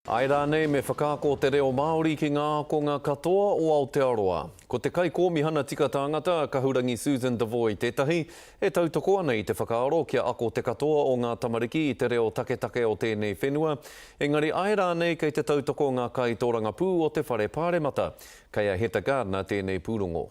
Āe rānei me whakaako te reo Māori ki ngā ākonga katoa o Aotearoa? Ko te Kaikōmihana Tika Tāngata, Kahurangi Susan Devoy tētahi, e tautoko ana i te whakaaro kia ako te katoa o ngā tamariki i te reo taketake o tēnei whenua. Engari āe rānei kei te tautoko ngā kaitōrangapū o te Whare Pāremata? Kei a Heta Gardiner tēnei pūrongo.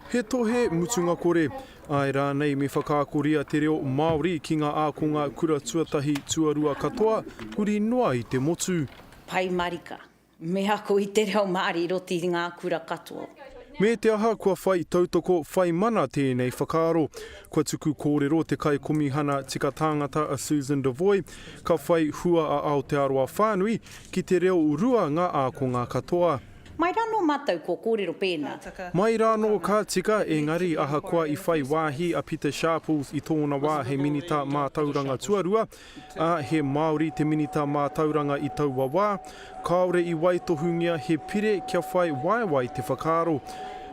He tohe mutunga kore, āe rānei me whakaakoria te reo Māori ki ngā ākonga kura tuatahi, tuarua katoa, huri noa i te motu. Pai marika, me ako i te reo Māori i roto i ngā kura katoa. Me te aha kua whai tautoko, whai mana tēnei whakaaro. Kua tuku kōrero te Kaikomihana Tika Tāngata a Susan Devoy, ka whai hua a Aotearoa whānui ki te reo rua ngā ākonga katoa. Mai rānō mātou kua kōrero pēnā. Mai rānō ka tika, engari ahakoa i whai wāhi a Pita Sharples i tōna wā hei Minita Mātauranga Tuarua, ā, he Māori te Minita Mātauranga i taua wā, kāore i waitohungia he pire kia whai waewae te whakaaro.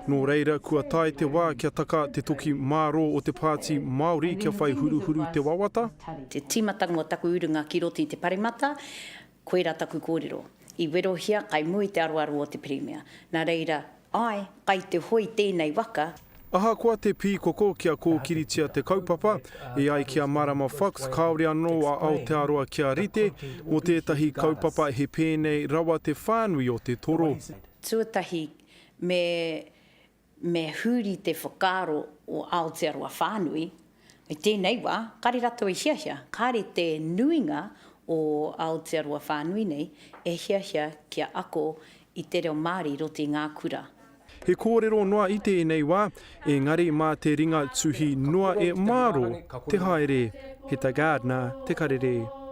Nō reira, kua tae te wā kia taka te toki mārō o te Pāti Māori kia whai huruhuru te wawata? Te tīmatanga o taku urunga ki roto i te paremata, Koira taku kōrero. I werohia kai mua i te aroaro o te Pirimia. Na reira, ae, kai te hoi tēnei waka. Ahakoa te pīkoko kia kōkiritia te kaupapa, e ai ki a Marama Fox kāore anō a Aotearoa kia rite mō tētahi kaupapa he pēnei rawa te whānui o te toro. Tuatahi, me Me huri te whakaaro o Aotearoa whānui, i tēnei wā, kāre ratou e hiahia, kāre te nuinga o Aotearoa whānui nei e hiahia kia ako i te reo Māori i roto i ngā kura. He kōrero noa i tēnei wā, engari mā te ringa tuhi noa e mārō te haere. Heta Gardner, Te Karere.